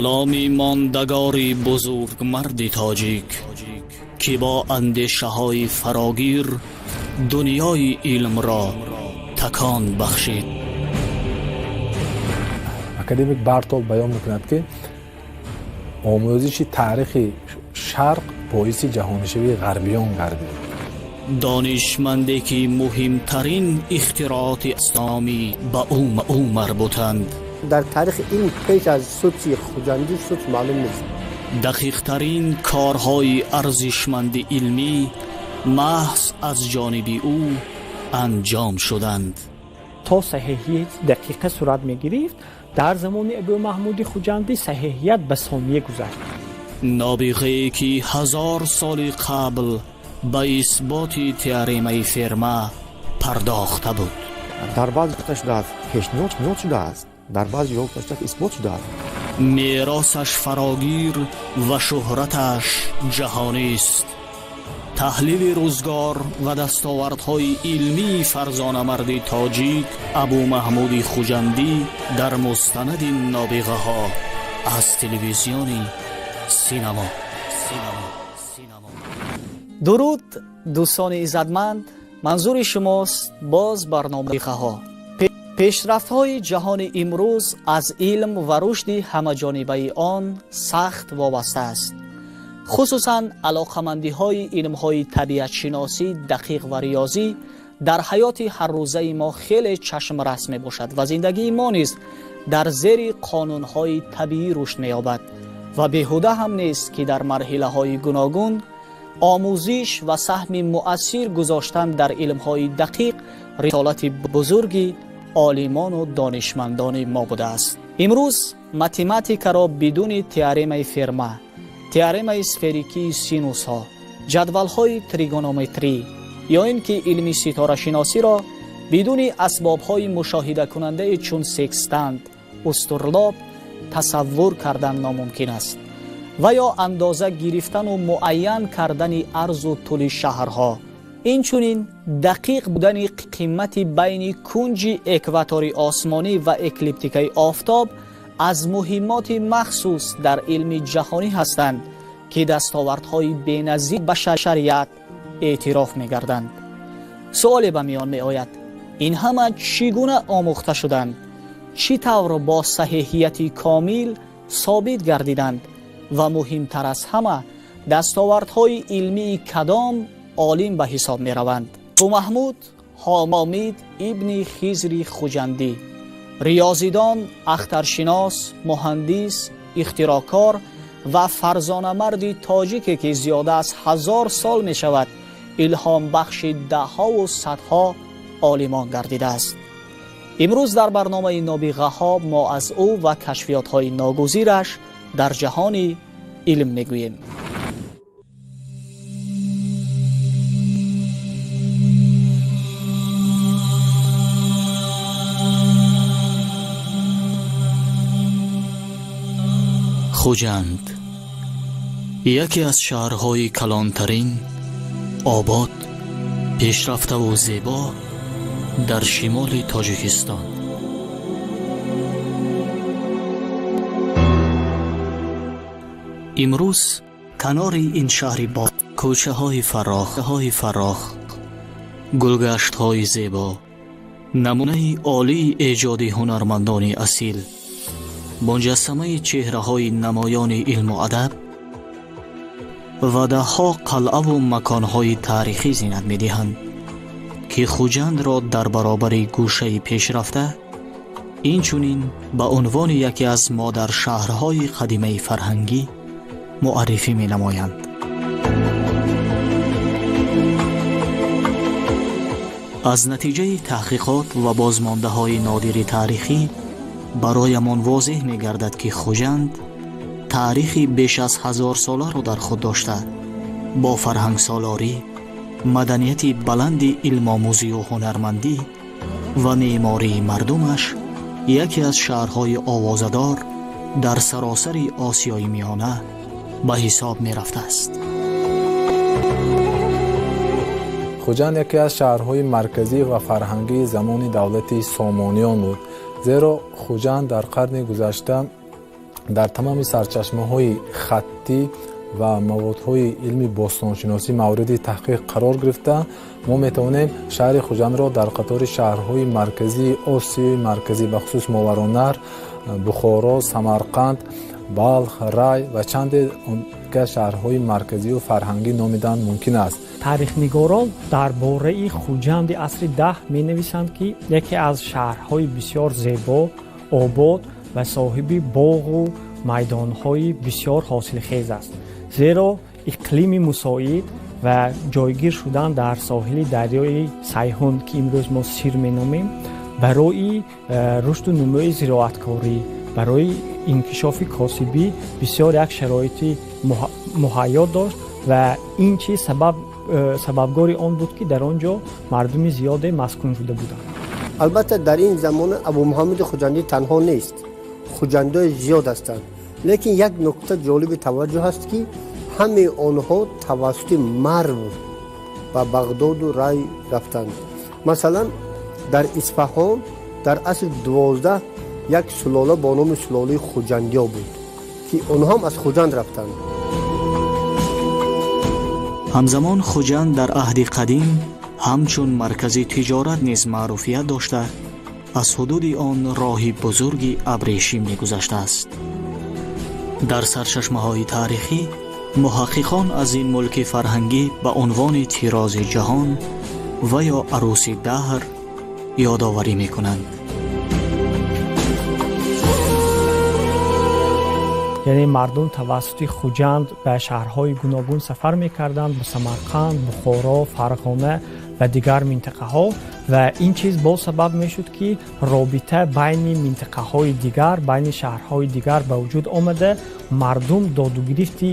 Каломи мондагори бузургмарди тоҷик, ки бо андешаҳои фарогир дунёи илмро такон бахшид. Академик Бартол баён мекунад, ки омӯзиши таърихи Шарқ боиси ҷаҳонишавии ғарбиён гардид. Донишманде, ки муҳимтарин ихтирооти исломӣ ба ӯ марбутанд. Дар таърихи илм пеш аз Сутси Хуҷандӣ Сутс маълум нест. Дақиқтарин корҳои арзишманди илмӣ маҳз аз ҷониби ӯ анҷом шуданд. То саҳеҳияти дақиқа сурат мегирифт, дар замони Абу Маҳмуди Хуҷандӣ саҳеҳият ба сония гузашт. Нобиғае, ки 1000 соли қабл ба исботи теоремаи Ферма пардохта буд. Дар баъзе гуфта шудааст, пешниҳод шудааст, дар баъзе ҷо гуфта шудааст, исбот шудааст. Меросаш фарогир ва шӯҳраташ ҷаҳонист. Таҳлили рӯзгор ва дастовардҳои илмии фарзонамарди тоҷик Абумаҳмуди Хуҷандӣ дар мустанади «Нобиғаҳо» аз телевизиони Синамо. Дуруд, дӯстони иззатманд, манзури шумост боз барномаи «Нобиғаҳо». Пешрафтҳои ҷаҳони имрӯз аз илм ва рушди ҳамаҷонибаи он сахт вобаста аст. Хусусан алоқамандиҳои илмҳои табиатшиносӣ, дақиқ ва риёзӣ дар ҳаёти ҳаррӯзаи мо хеле чашмрас мебошад ва зиндагии мо низ дар зери қонунҳои табиӣ рушд меёбад ва беҳуда ҳам нест, ки дар марҳилаҳои гуногун омӯзиш ва саҳми муассир гузоштан дар илмҳои дақиқ рисолати бузурги олимону донишмандони мо будааст. Имрӯз математикаро бидуни теоремаи Ферма, теоремаи сферикии синусҳо, ҷадвалҳои тригонометрӣ ё ин ки илми ситорашиносиро бидуни асбобҳои мушоҳидакунандаи чун секстант, устурлоб тасаввур кардан номумкин аст ва ё андоза гирифтану муайян кардани арзу тӯли шаҳрҳо, инчунин дақиқ будани қимати байни кунҷи экватори осмонӣ ва эклиптикаи офтоб аз муҳиммоти махсус дар илми ҷаҳонӣ ҳастанд, ки дастовардҳои беназир ба башарият эътироф мегарданд. Суоле ба миён меояд: ин ҳама чӣ гуна омӯхта шуданд, чӣ тавр бо саҳеҳияти комил собит гардиданд ва муҳимтар аз ҳама, дастовардҳои илмии кадом олим ба ҳисоб мераванд? Абумаҳмуд Ҳомид ибни Хизри Хуҷандӣ, риёзидон, ахтаршинос, муҳандис, ихтироъкор ва фарзонамарди тоҷике, ки зиёда аз 1000 сол мешавад илҳомбахши даҳҳову садҳо олимон гардидааст. Имрӯз дар барномаи «Нобиғаҳо» мо аз ӯ ва кашфиётҳои ногузираш дар ҷаҳони илм мегӯем. Хуҷанд яке аз шаҳрҳои калонтарин, обод, пешрафтаву зебо дар шимоли Тоҷикистон. Имрӯз канори ин шаҳри бо кӯчаҳои фарох, гулгаштҳои зебо, намунаи олии эҷоди ҳунармандони асил, муҷассамаи чеҳраҳои намоёни илму адаб ва даҳҳо қалъаву маконҳои таърихӣ зинат медиҳанд, ки Хуҷандро дар баробари гӯшаи пешрафта инчунин ба унвони яке аз модаршаҳрҳои қадимаи фарҳангӣ муаррифӣ менамоянд. Аз натиҷаи таҳқиқот ва бозмондаҳои нодири таърихӣ бароямон возеҳ мегардад, ки Хуҷанд таърихи беш аз ҳазорсоларо дар худ дошта, бо фарҳангсолорӣ, маданияти баланди илмомӯзию ҳунармандӣ ва меъмории мардумаш яке аз шаҳрҳои овозадор дар саросари Осиёи Миёна ба ҳисоб мерафтааст. Хуҷанд яке аз шаҳрҳои марказӣ ва фарҳангии замони давлати Сомониён буд, зеро Хуҷанд дар қарни гузашта Дар тамоми сарчашмаҳои хаттӣ ва маводҳои илми бостоншиносӣ мавриди таҳқиқ қарор гирифта, мо метавонем шаҳри Хуҷандро дар қатори шаҳрҳои марказии Осиёи Марказӣ, бахусус Мовароуннаҳр, Бухоро, Самарқанд, Балх, Рай ва чанде дигар шаҳрҳои марказию фарҳангӣ номидан мумкин аст. Таърихнигорон дар бораи Хуҷанди асри 10 менависанд, ки яке аз шаҳрҳои бисёр зебо, обод ва соҳиби боғу майдонҳои бисёр ҳосилхез аст, зеро иқлими мусоид ва ҷойгир шудан дар соҳили дарёи Сайҳун, ки имрӯз мо Сир меномем, барои рушду нумӯи зироаткорӣ, барои инкишофи косибӣ бисёр як шароити муҳайё дошт ва ин чиз сабабгори он буд, ки дар он ҷо мардуми зиёде маскун шуда буданд. Албатта, дар ин замона Абумуҳаммади Хуҷандӣ танҳо нест, хуҷандои зиёд ҳастанд, лекин як нукта ҷолиби таваҷҷӯҳ аст, ки ҳамаи онҳо тавассути Марв ба Бағдоду Рай рафтанд. Масалан, дар Исфаҳон дар асри 12 як сулола бо номи сулолаи Хуҷандиё буд, ки онҳо ҳам аз Хуҷанд рафтанд. Ҳамзамон Хуҷанд дар аҳди қадим ҳамчун маркази тиҷорат низ маъруфият дошта, аз ҳудуди он роҳи бузурги абрешим мегузаштааст. Дар сарчашмаҳои таърихӣ муҳаққиқон аз ин мулки фарҳангӣ ба унвони тирози ҷаҳон ва ё арӯси даҳр ёдоварӣ мекунанд. Яъне мардум тавассути Хуҷанд ба шаҳрҳои гуногун сафар мекарданд, ба Самарқанд, Бухоро, Фарғона ва дигар минтақаҳо, ва ин чиз боз сабаб мешуд, ки робита байни минтақаҳои дигар, байни шаҳрҳои дигар ба вуҷуд омада, мардум додугирифти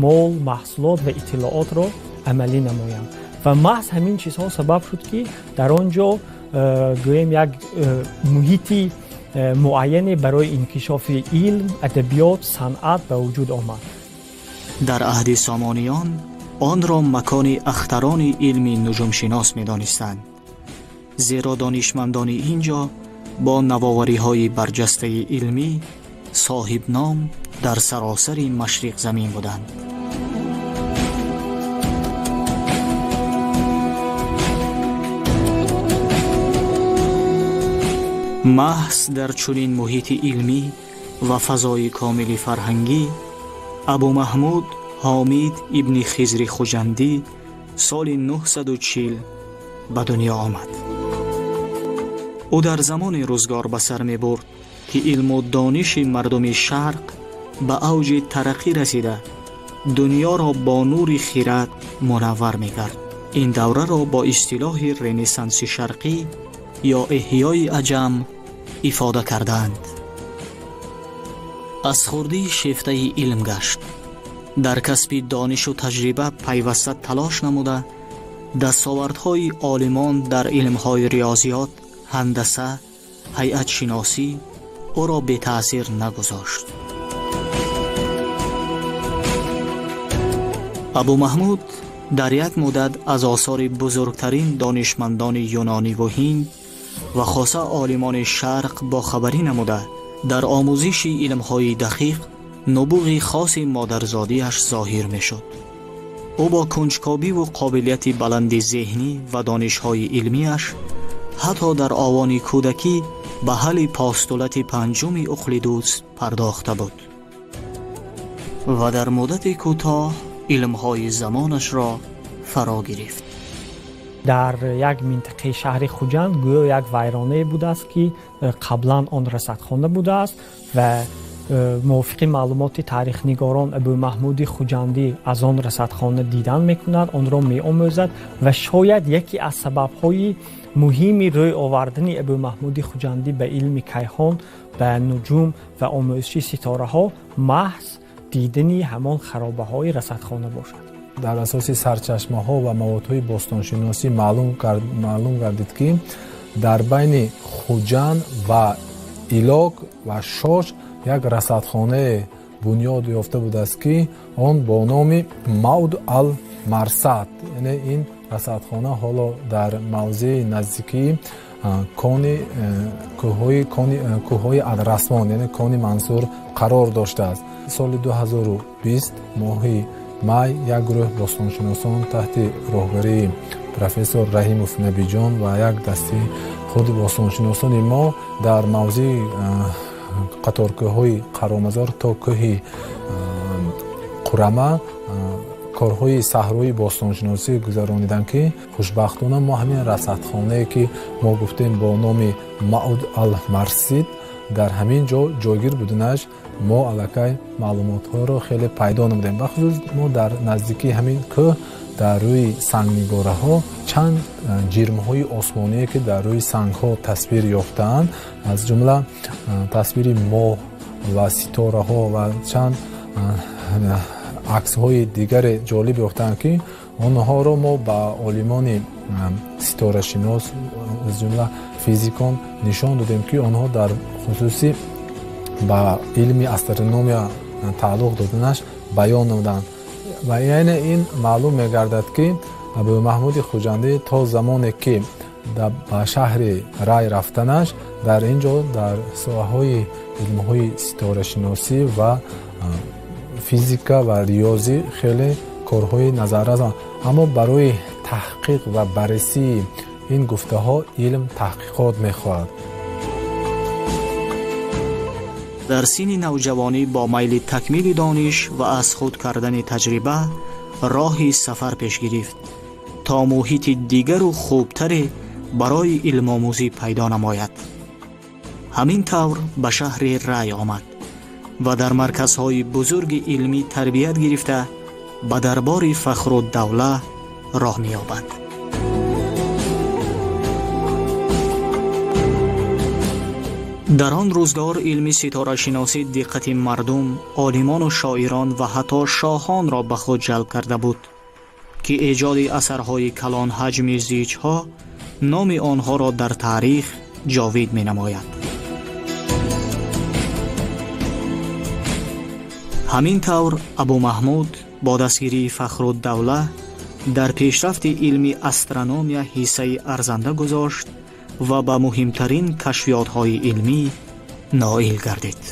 мол, маҳсулот ва иттилоотро амалӣ намоянд. Ва маҳз ҳамин чизҳо сабаб шуд, ки дар он ҷо гӯем як муҳити муайяне барои инкишофи илм, адабиёт, санъат ба вуҷуд омад. Дар аҳди Сомониён онро макони ахтарони илми нуҷумшинос медонистанд, зеро донишмандони ин ҷо бо навовариҳои барҷастаи илмӣ соҳибном дар саросари Машриқзамин буданд. Маҳз дар чунин муҳити илмӣ ва фазои комили фарҳангӣ Абумаҳмуд Ҳомид ибни Хизри Хуҷандӣ соли 940 ба дунё омад. Ӯ дар замони рӯзгор ба сар мебурд, ки илму дониши мардуми Шарқ ба авҷи тараққӣ расида, дунёро бо нури хирад мунаввар мекард. Ин давраро бо истилоҳи Ренессанси шарқӣ ё эҳёи аҷам ифода кардаанд. Аз хурдӣ шефтаи илм гашт, дар касби донишу таҷриба пайваста талош намуда, дастовардҳои олимон дар илмҳои риёзиёт, ҳандаса, ҳайатшиносӣ ӯро бетаъсир нагузошт. Абумаҳмуд дар як муддат аз осори бузургтарин донишмандони юнониву ҳинд ва хоса олимони Шарқ бохабарӣ намуда, дар омӯзиши илмҳои дақиқ нубуғи хоси модарзодиаш зоҳир мешуд. Ӯ бо кунҷкобиву қобилияти баланди зеҳнӣ ва донишҳои илмиаш ҳатто дар овони кӯдакӣ ба ҳалли постулати панҷуми Уқлидус пардохта буд ва дар муддати кӯтоҳ илмҳои замонашро фаро гирифт. Дар як минтақаи шаҳри Хуҷанд гӯё як вайронае будааст, ки қаблан он расадхона будааст, ва мувофиқи маълумоти таърихнигорон Абумаҳмуди Хуҷандӣ аз он расадхона дидан мекунад, онро меомӯзад ва шояд яке аз сабабҳои муҳими рӯй овардани Абумаҳмуди Хуҷандӣ ба илми кайҳон, ба нуҷум ва омӯзиши ситораҳо маҳз дидани ҳамон харобаҳои расадхона бошад. Дар асоси сарчашмаҳо ва маводҳои бостоншиносӣ маълум гардид, ки дар байни Хуҷанд ва Илок ва Шош як расадхонае бунёд ёфта будааст, ки он бо номи Мауд ал Марсад, яъне ин Расадхона ҳоло дар мавзеи наздикии кони кӯҳҳои Адрасмон, яъне кони Мансур қарор доштааст. Соли 2020 моҳи май як гурӯҳ бостоншиносон таҳти роҳбарии профессор Раҳимов Набиҷон ва як дастаи худи бостоншиносони мо дар мавзеи қаторкӯҳҳои Қаромазор то кӯҳи Қурама корҳои саҳрои бостоншиносӣ гузарониданд, ки хушбахтона мо ҳамин расадхонае, ки мо гуфтем бо номи Мауд ал Марсид, дар ҳамин ҷо ҷойгир буданаш мо аллакай маълумотҳоро хеле пайдо намудем. Бахусус мо дар наздикии ҳамин кӯҳ дар рӯи сангнигораҳо чанд ҷирмҳои осмоние, ки дар рӯи сангҳо тасвир ёфтаанд, аз ҷумла тасвири моҳ ва ситораҳо ва чанд аксҳои дигаре ҷолиб ёфтаанд, ки онҳоро мо ба олимони ситорашинос, аз ҷумла физикон нишон додем, ки онҳо дар хусуси ба илми астрономия тааллуқ доданаш баён намуданд. Ва яъне ин маълум мегардад, ки Абумаҳмуди Хуҷандӣ то замоне, ки ба шаҳри Рай рафтанаш, дар ин ҷо дар соҳаҳои илмҳои ситорашиносӣ ва физика ва риёзӣ хеле корҳои назаррас, аммо барои таҳқиқ ва баррасии ин гуфтаҳо илм таҳқиқот мехоҳад. Дар синни навҷавонӣ бо майли такмили дониш ва аз худ кардани таҷриба роҳи сафар пеш гирифт, то муҳити дигару хубтаре барои илмомӯзӣ пайдо намояд. Ҳамин тавр ба шаҳри Рай омад ва дар марказҳои бузурги илмӣ тарбият гирифта ба дарбори Фахруддавла роҳ меёбад. Дар он рӯзгор илми ситорашиносӣ диққати мардум, олимону шоирон ва ҳатто шоҳонро ба худ ҷалб карда буд, ки эҷоди асарҳои калонҳаҷми зичҳо номи онҳоро дар таърих ҷовид менамояд. Ҳамин тавр Абумаҳмуд бо дастгирии Фахруддавла дар пешрафти илми астрономия ҳиссаи арзанда гузошт ва ба муҳимтарин кашфиётҳои илмӣ ноил гардид.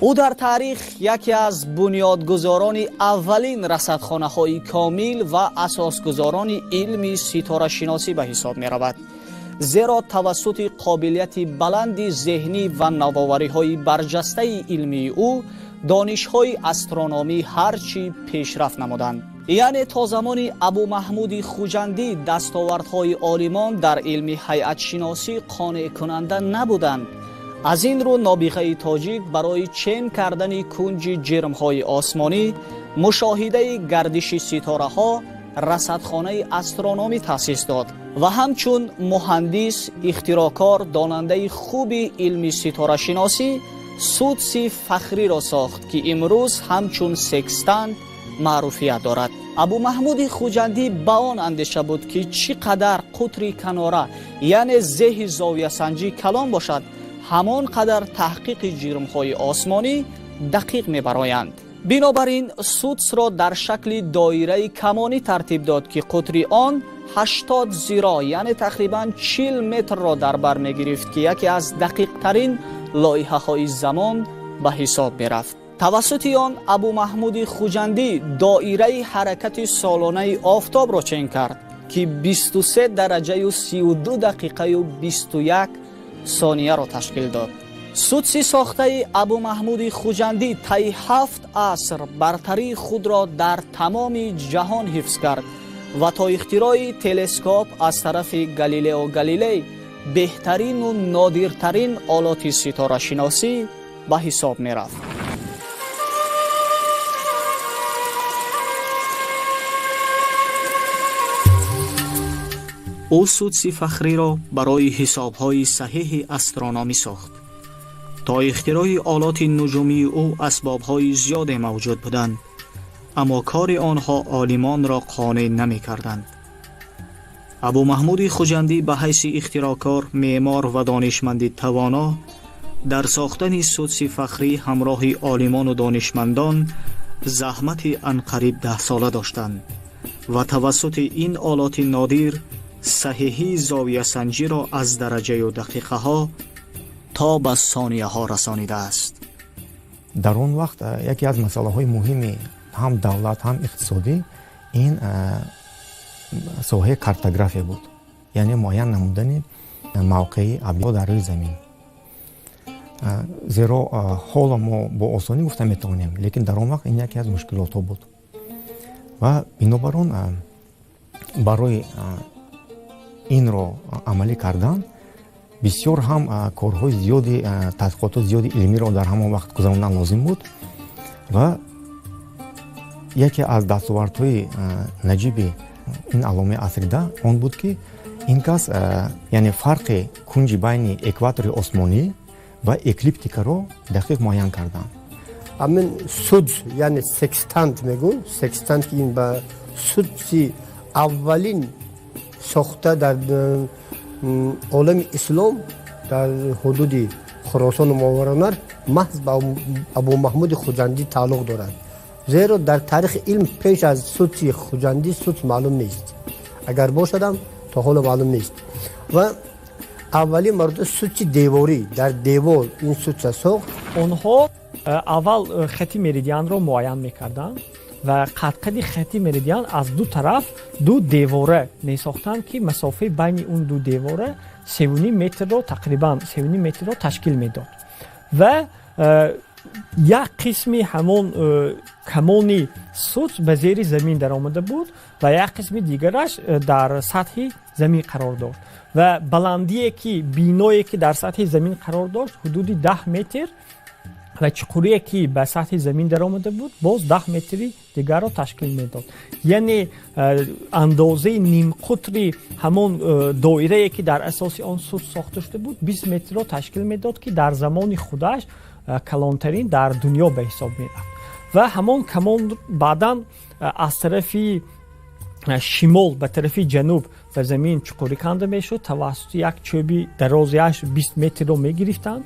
Ӯ дар таърих яке аз бунёдгузорони аввалин расадхонаҳои комил ва асосгузорони илми ситорашиносӣ ба ҳисоб меравад, зеро тавассути қобилияти баланди зеҳнӣ ва навовариҳои барҷастаи илмии ӯ донишҳои астрономӣ ҳарчи пешрафт намуданд. Яъне то замони Абумаҳмуди Хуҷандӣ дастовардҳои олимон дар илми ҳайатшиносӣ қонеъкунанда набуданд. Аз ин рӯ нобиғаи тоҷик барои чен кардани кунҷи ҷирмҳои осмонӣ, мушоҳидаи гардиши ситораҳо расадхонаи астрономӣ таъсис дод ва ҳамчун муҳандис, ихтироъкор, донандаи хуби илми ситорашиносӣ судси фахриро сохт, ки имрӯз ҳамчун секстант маъруфият дорад. Абумаҳмуди Хуҷандӣ ба он андеша буд, ки чӣ қадар қутри канора, яъне зеҳи зовиясанҷӣ калон бошад, ҳамон қадар таҳқиқи ҷирмҳои осмонӣ дақиқ мебароянд. Бинобар ин судсро дар шакли доираи камонӣ тартиб дод, ки қутри он 80 зиро, яъне тақрибан 40 метрро дар бар мегирифт, ки яке аз дақиқтарин лоиҳаҳои замон ба ҳисоб мерафт. Тавассути он Абумаҳмуди Хуҷандӣ доираи ҳаракати солонаи офтобро чен кард, ки 23 дараҷаю 32 дақиқаю 21 сонияро ташкил дод. Судси сохтаи Абумаҳмуди Хуҷандӣ таи 7 аср бартарии худро дар тамоми ҷаҳон ҳифз кард ва то ихтирои телескоп аз тарафи Галилео Галилей беҳтарину нодиртарин олоти ситорашиносӣ ба ҳисоб мерафт. Ӯ судси фахриро барои ҳисобҳои саҳеҳи астрономӣ сохт. То ихтирои олоти нуҷумии ӯ асбобҳои зиёде мавҷуд буданд, Аммо кори онҳо олимонро қонеъ намекарданд. Абумаҳмуди Хуҷандӣ ба ҳайси ихтироъкор, меъмор ва донишманди тавоно дар сохтани судси фахрӣ ҳамроҳи олимону донишмандон заҳмати анқариб 10сола доштанд ва тавассути ин олоти нодир саҳиҳии зовиясанҷиро аз дараҷаю дақиқаҳо то ба сонияҳо расонидааст. Дар он вақт яке аз масъалаҳои муҳими ҳам давлат, ҳам иқтисодӣ ин соҳаи картография буд, яъне муайян намудани мавқеи объектҳо дар рӯи замин. Зеро ҳоло мо бо осонӣ гуфта метавонем, лекин дар он вақт ин яке аз мушкилотҳо буд ва бинобар он барои инро амалӣ кардан бисёр ҳам корҳои зиёди, тадқиқотҳои зиёди илмиро дар ҳамон вақт гузарондан лозим буд. Ва яке аз дастовардҳои наҷиби ин алломаи асри 10 он буд, ки ин кас, яъне фарқи кунҷи байни экватори осмонӣ ва эклиптикаро дақиқ муайян карданд. Ҳамин судс, яъне секстант мегӯн, секстант, ки ин ба судси аввалин сохта дар олами ислом дар ҳудуди Хуросону Мовароуннаҳр маҳз ба Абумаҳмуди Хуҷандӣ тааллуқ дорад, зеро дар таърихи илм пеш аз судси Хуҷандӣ судс маълум нест, агар бошадам, то ҳоло маълум нест. Ва аввалин маротиба судси деворӣ, дар девор ин судса сохт. Онҳо аввал хати меридианро муайян мекарданд ва қадқади хати меридиан аз ду тараф ду девора месохтанд, ки масофаи байни он ду девора 3,5 метрро, тақрибан 3,5 метрро ташкил медод. Ва як қисми ҳамон камони судс ба зери замин даромада буд ва як қисми дигараш дар сатҳи замин қарор дошт. Ва баландие ки биное ки дар сатҳи замин қарор дошт, ҳудуди 10 метр ва чуқурие ки ба сатҳи замин даромада буд, боз 10 метри дигарро ташкил медод. Яъне андозаи нимқутри ҳамон доирае ки дар асоси он суд сохта шуда буд, 20 метрро ташкил медод, ки дар замони худаш калонтарин дар дунё ба ҳисоб мерафт. Ва ҳамон камон баъдан аз тарафи шимол ба тарафи ҷануб ба замин чуқурӣ канда мешуд. Тавассути як чӯби дарозиаш 20 метрро мегирифтанд,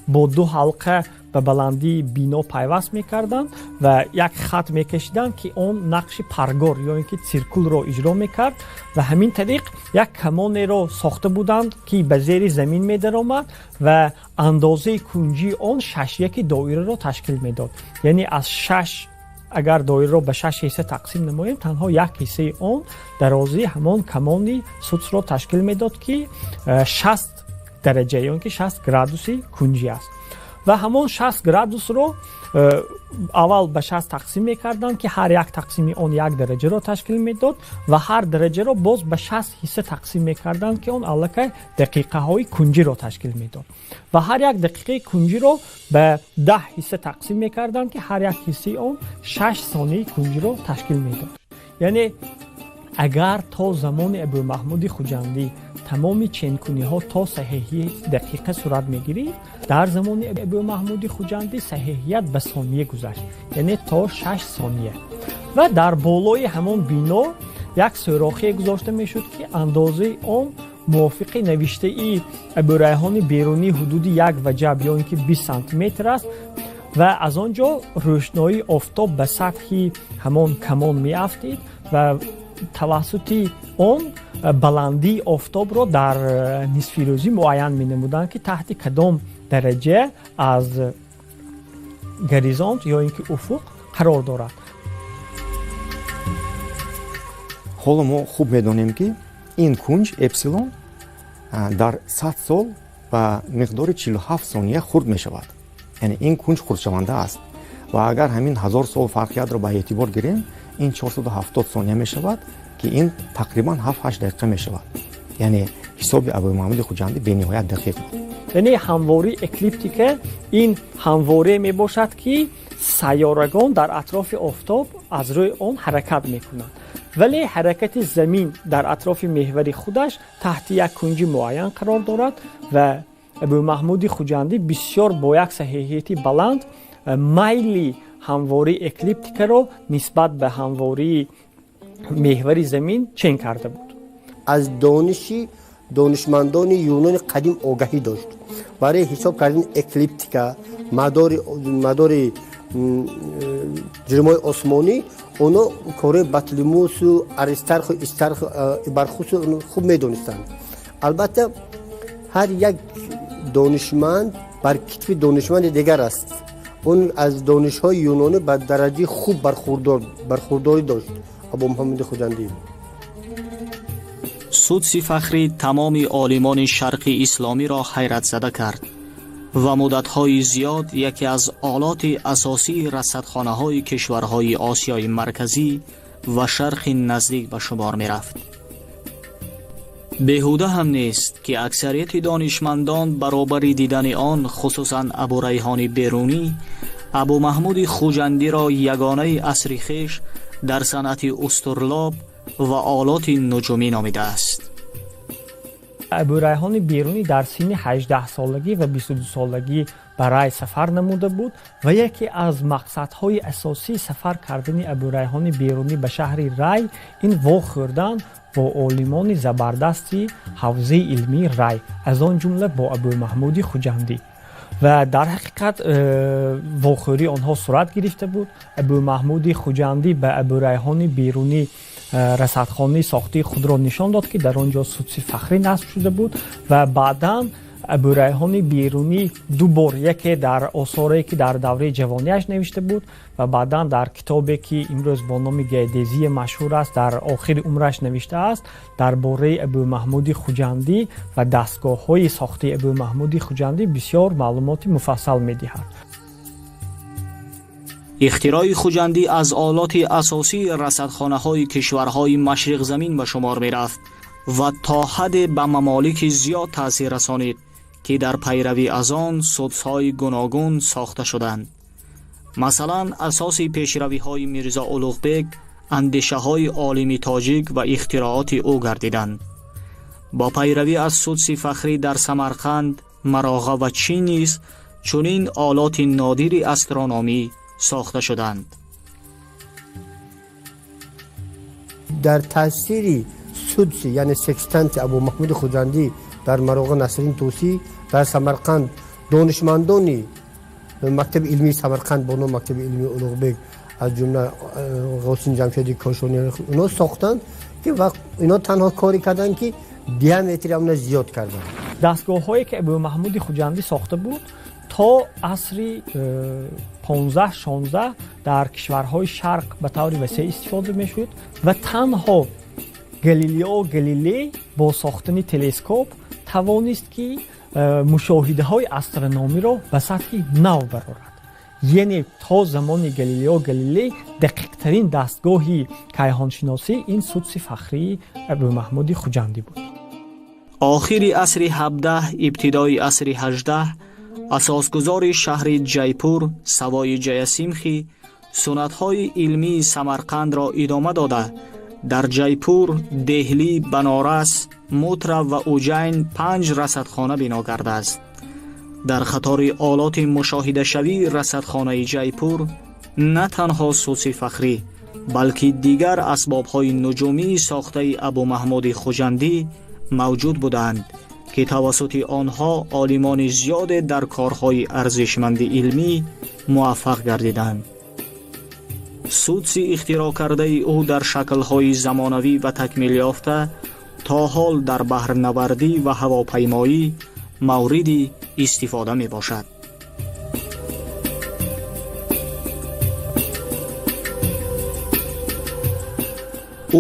бо ду ҳалқа ба баландии бино пайваст мекарданд ва як хат мекашиданд, ки он нақши паргор ё ин ки циркулро иҷро мекард. Ва ҳамин тариқ як камонеро сохта буданд, ки ба зери замин медаромад ва андозаи кунҷии он шашяки доираро ташкил медод. Яъне аз шаш, агар доираро ба шаш ҳисса тақсим намоем, танҳо як ҳиссаи он дарозии ҳамон камони судсро ташкил медод, ки 60 дараҷа ё ин ки 60 градуси кунҷӣ аст. Ва ҳамон 60 градусро аввал ба 60 тақсим мекарданд, ки ҳар як тақсими он як дараҷаро ташкил медод, ва ҳар дараҷаро боз ба 60 ҳисса тақсим мекарданд, ки он аллакай дақиқаҳои кунҷиро ташкил медод, ва ҳар як дақиқаи кунҷиро ба 10 ҳисса тақсим мекарданд, ки ҳар як ҳиссаи он 6 сонияи кунҷиро ташкил медод. Яъне агар то замони Абумаҳмуди Хуҷандӣ тамоми ченкуниҳо то саҳеҳии дақиқа сурат мегирифт, дар замони Абумаҳмуди Хуҷандӣ саҳеҳият ба сония гузашт, яъне то 6 сония. Ва дар болои ҳамон бино як сӯрохие гузошта мешуд, ки андозаи он мувофиқи навиштаи Абурайҳони Берунӣ ҳудуди як ваҷаб ё ин ки 20 сантиметр аст. Ва аз он ҷо рӯшноии офтоб ба сатҳи ҳамон камон меафтид ва тавассути он баландии офтобро дар нисфирӯзӣ муайян менамуданд, ки таҳти кадом дараҷа аз горизонт ё ин ки уфуқ қарор дорад. Ҳоло мо хуб медонем, ки ин кунҷ эпсилон дар 100 сол ба миқдори 47 сония хурд мешавад, яъне ин кунҷ хурдшаванда аст. Ва агар ҳамин 1000 сол фарқиятро ба эътибор гирем, ин 470 сония мешавад, ки ин тақрибан 7-8 дақиқа мешавад. Яъне ҳисоби Абумаҳмуди Хуҷандӣ бениҳоят дақиқ буд. Яъне ҳамвории эклиптика ин ҳамворие мебошад, ки сайёрагон дар атрофи офтоб аз рӯи он ҳаракат мекунанд, вале ҳаракати замин дар атрофи меҳвари худаш таҳти як кунҷи муайян қарор дорад. Ва Абумаҳмуди Хуҷандӣ бисёр бо як саҳеҳияти баланд майли ҳамвории эклиптикаро нисбат ба ҳамвории меҳвари замин чен карда буд. Аз дониши донишмандони юнони қадим огаҳӣ дошт. Барои ҳисоб кардани эклиптика, мадори ҷирмҳои осмонӣ, оно кораи Батлимусу, Аристарху, Истарху, Ибархусу хуб медонистанд. Албатта, ҳар як донишманд бар китфи донишманди дигар аст. Он аз донишҳои юнонӣ ба дараҷаи хуб бархурдорӣ дошт Абумуҳаммади Хуҷандӣ. Судси Фахрӣ тамоми олимони шарқи исломиро ҳайратзада кард ва муддатҳои зиёд яке аз олоти асосии расадхонаҳои кишварҳои Осиёи Марказӣ ва Шарқи Наздик ба шумор мерафт. Беҳуда ҳам нест, ки аксарияти донишмандон баробари дидани он, хусусан Абурайҳони Берунӣ, Абумаҳмуди Хуҷандиро ягонаи асри хеш дар санъати устурлоб ва олоти нуҷумӣ номидааст. Абурайҳони Берунӣ дар синни 18-солагӣ ва 22-солагӣ ба Рай сафар намуда буд ва яке аз мақсадҳои асосии сафар кардани Абурайҳони Берунӣ ба шаҳри Рай ин вохӯрдан бо олимони забардасти ҳавзаи илмии Рай, аз он ҷумла бо Абумаҳмуди Хуҷандӣ. Ва дар ҳақиқат вохӯрии онҳо сурат гирифта буд. Абумаҳмуди Хуҷандӣ ба Абурайҳони Берунӣ расадхонаи сохтии худро нишон дод, ки дар он ҷо Судси Фахрӣ насб шуда буд ва баъдан Абурайҳони Берунӣ ду бор, яке дар осорае, ки дар давраи ҷавонияш навишта буд, ва баъдан дар китобе, ки имрӯз бо номи Геодезия машҳур аст, дар охири умраш навиштааст, дар бораи Абумаҳмуди Хуҷандӣ ва дастгоҳҳои сохтии Абумаҳмуди Хуҷандӣ бисёр маълумоти муфассал медиҳад. Ихтирои Хуҷандӣ аз олоти асосии расадхонаҳои кишварҳои машриқзамин ба шумор мерафт ва то ҳадде ба мамолики зиёд таъсир расонид, ки дар пайравӣ аз он судсҳои гуногун сохта шуданд. Масалан, асоси пешравиҳои Мирзо Улуғбек андешаҳои олими тоҷик ва ихтирооти ӯ гардиданд. Бо пайравӣ аз Судси Фахрӣ дар Самарқанд, Мароға ва Чин низ чунин олоти нодири астрономӣ сохта шуданд. Дар таъсири судси, яъне секстанти Абумаҳмуди Хуҷандӣ дар Мароға Насрин Тӯсӣ, дар Самарқанд донишмандони мактаби илмии Самарқанд бо номи мактаби илмии Улуғбек, аз ҷумла Ғосин Ҷамшеди Кошонӣ, ино сохтанд, ки ино танҳо коре карданд, ки диаметри амна зиёд карданд. Дастгоҳҳое, ки Абумаҳмуди Хуҷандӣ сохта буд, то асри 15-16 дар кишварҳои шарқ ба таври васеъ истифода мешуд ва танҳо Галилео Галилей бо сохтани телескоп тавонист, ки мушоҳидаҳои астрономиро ба сатҳи нав барорад. Яъне то замони Галилео Галилей дақиқтарин дастгоҳи кайҳоншиносӣ ин Судси Фахрии Абумаҳмуди Хуҷандӣ буд. Охири асри 17, ибтидои асри 18 асосгузори шаҳри Ҷайпур Савои Ҷаясимхи суннатҳои илмии Самарқандро идома дода, дар Ҷайпур, Деҳлӣ, Банорас, Мутра ва Уҷайн панҷ расадхона бино кардааст. Дар қатори олоти мушоҳидашавии расадхонаи Ҷайпур на танҳо Судси Фахрӣ, балки дигар асбобҳои нуҷумии сохтаи Абумаҳмуди Хуҷандӣ мавҷуд буданд, ки тавассути онҳо олимони зиёде дар корҳои арзишманди илмӣ муваффақ гардиданд. Судси ихтироъ кардаи ӯ дар шаклҳои замонавӣ ва такмилёфта то ҳол дар баҳрнавардӣ ва ҳавопаймоӣ мавриди истифода мебошад.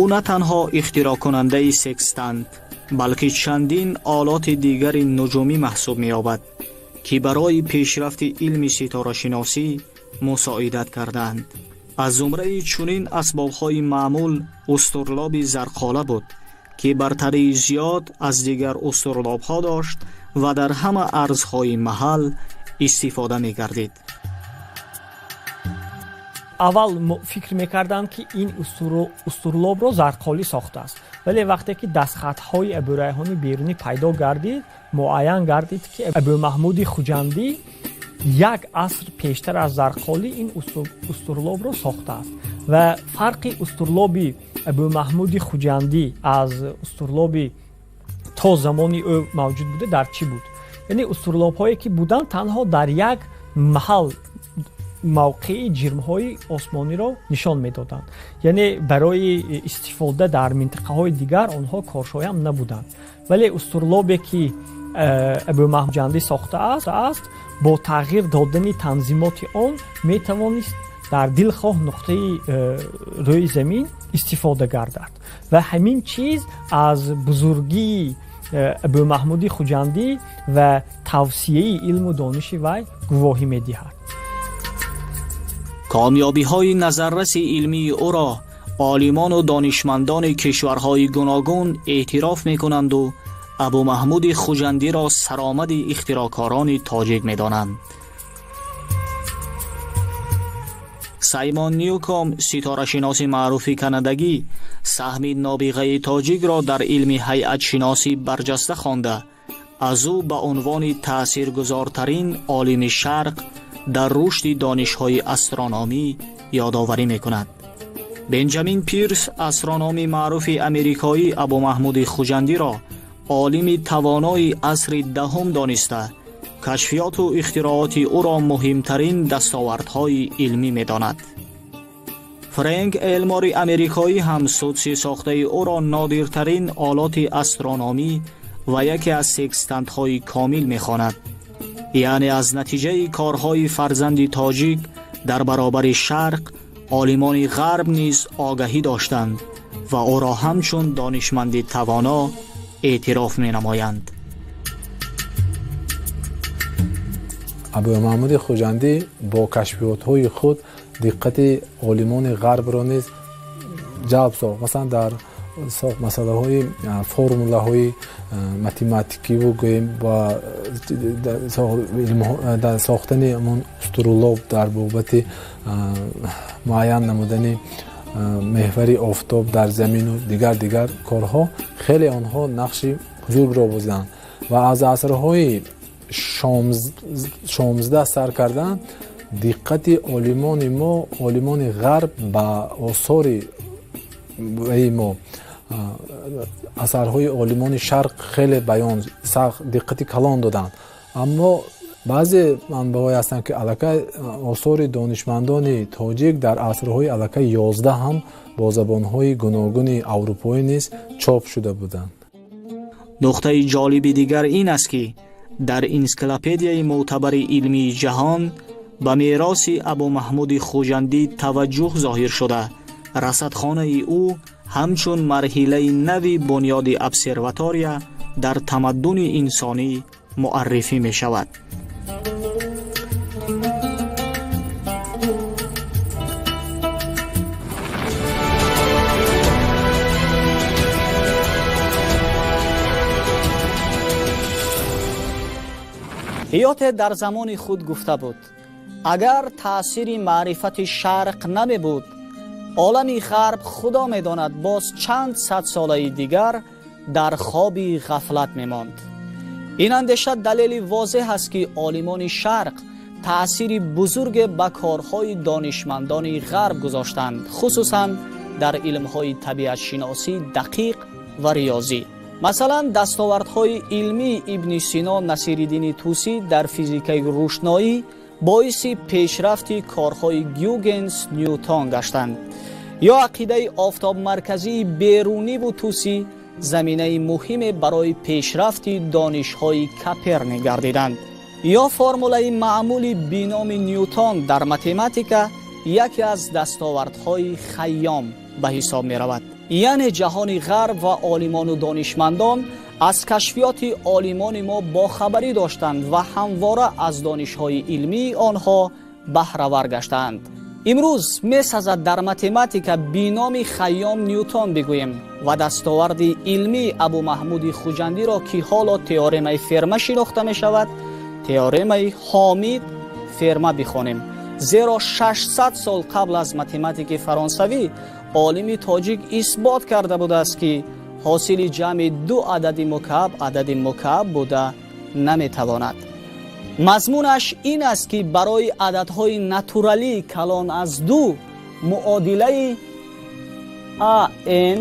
Ӯ на танҳо ихтироъкунандаи секстант, балки чандин олоти дигари нуҷумӣ маҳсуб меёбад, ки барои пешрафти илми ситорашиносӣ мусоидат карданд. Аз зумраи чунин асбобҳои маъмул устурлоби зарқола буд, ки бартарии зиёд аз дигар устурлобҳо дошт ва дар ҳама арзҳои маҳал истифода мегардид. Аввал фикр мекарданд, ки ин устурлобро зарқолӣ сохтааст, вале вақте ки дастхатҳои Абурайҳони Берунӣ пайдо гардид, муайян гардид, ки Абумаҳмуди Хуҷандӣ Як аср пештар аз Зарқолӣ ин устурлобро сохтааст ва фарқи устурлоби Абумаҳмуди Хуҷандӣ аз устурлоби то замони ӯ мавҷуд буда дар чӣ буд? Яъне устурлобҳое ки буданд, танҳо дар як маҳал мавқеи ҷирмҳои осмониро нишон медоданд, яъне барои истифода дар минтақаҳои дигар онҳо коршоям набуданд. Вале устурлобе ки Абумаҳмуд Хуҷандӣ сохтааст, бо тағйир додани танзимоти он метавонист дар дилхоҳ нуқтаи рӯи замин истифода гардад ва ҳамин чиз аз бузургии Абумаҳмуди Хуҷандӣ ва тавсияи илму дониши вай гувоҳӣ медиҳад. Комёбиҳои назарраси илмии ӯро олимону донишмандони кишварҳои гуногун эътироф мекунанду Абумаҳмуди Хуҷандиро саромади ихтироъкорони тоҷик медонанд. Саймон Ньюком, ситорашиноси маъруфи канадагӣ, саҳми нобиғаи тоҷикро дар илми ҳайатшиносӣ барҷаста хонда, аз ӯ ба унвони таъсиргузортарин олими шарқ дар рушди донишҳои астрономӣ ёдоварӣ мекунад. Бенҷамин Пирс, астрономи маъруфи америкоӣ, Абумаҳмуди Хуҷандиро олими тавонои асри даҳум дониста, кашфиёту ихтирооти ӯро муҳимтарин дастовардҳои илмӣ медонад. Френк Элмори америкоӣ ҳам судси сохтаи ӯро нодиртарин олоти астрономӣ ва яке аз секстантҳои комил мехонад, яъне аз натиҷаи корҳои фарзанди тоҷик дар баробари шарқ олимони ғарб низ огаҳӣ доштанд ва ӯро ҳамчун донишманди тавоно эътироф менамоянд. Абумаҳмуди Хуҷандӣ бо кашфиётҳои худ диққати олимони ғарбро низ ҷалб сохт. Масалан, дар масъалаҳои формулаҳои математикиву гӯем ва дар сохтани ҳамон устурулоб дар бобати муайян намудани меҳвари офтоб дар замину дигар корҳо хеле онҳо нақши бузургро бозиданд ва аз асрҳои 16 сар кардан диққати олимони мо, олимони ғарб ба осори мо, асарҳои олимони шарқ хеле баён диққати калон доданд. Аммо баъзе манбаъҳое ҳастанд, ки аллакай осори донишмандони тоҷик дар асрҳои аллакай 11 ҳам бо забонҳои гуногуни аврупоӣ низ чоп шуда буданд. Нуқтаи ҷолиби дигар ин аст, ки дар энсиклопедияи мӯътабари илмии ҷаҳон ба мероси Абумаҳмуди Хуҷандӣ таваҷҷӯҳ зоҳир шуда, расадхонаи ӯ ҳамчун марҳилаи нави бунёди обсерватория дар тамаддуни инсонӣ муаррифӣ мешавад. Ҳиёте дар замони худ гуфта буд: агар таъсири маърифати шарқ намебуд, олами ғарб худо медонад боз чанд сад солаи дигар дар хоби ғафлат мемонд. Ин андеша далели возеҳ аст, ки олимони шарқ таъсири бузурге ба корҳои донишмандони ғарб гузоштанд, хусусан дар илмҳои табиатшиносӣ дақиқ ва риёзӣ. Масалан, дастовардҳои илмии Ибни Сино, Насириддини Тусӣ дар физикаи рӯшноӣ боиси пешрафти корҳои Гюгенс, Ньютон гаштанд. Ё ақидаи офтобмарказии Беруниву Тусӣ заминаи муҳиме барои пешрафти донишҳои Коперник гардиданд. Ё формулаи маъмули биноми Ньютон дар математика яке аз дастовардҳои Хайём ба ҳисоб меравад. Яъне ҷаҳони ғарб ва олимону донишмандон аз кашфиёти олимони мо бохабарӣ доштанд ва ҳамвора аз донишҳои илмии онҳо баҳравар гаштаанд. Имрӯз месазад дар математика биноми Хайём Ньютон бигӯем ва дастоварди илмии Абумаҳмуди Хуҷандиро, ки ҳоло теоремаи Ферма шинохта мешавад, теоремаи Ҳомид Ферма бихонем. Зеро 600 сол қабл аз математики фаронсавӣ олими тоҷик исбот карда будааст, ки ҳосили ҷамъи ду адади мукааб адади мукааб буда наметавонад. Мазмунаш ин аст, ки барои ададҳои натуралӣ калон аз ду муодилаи ан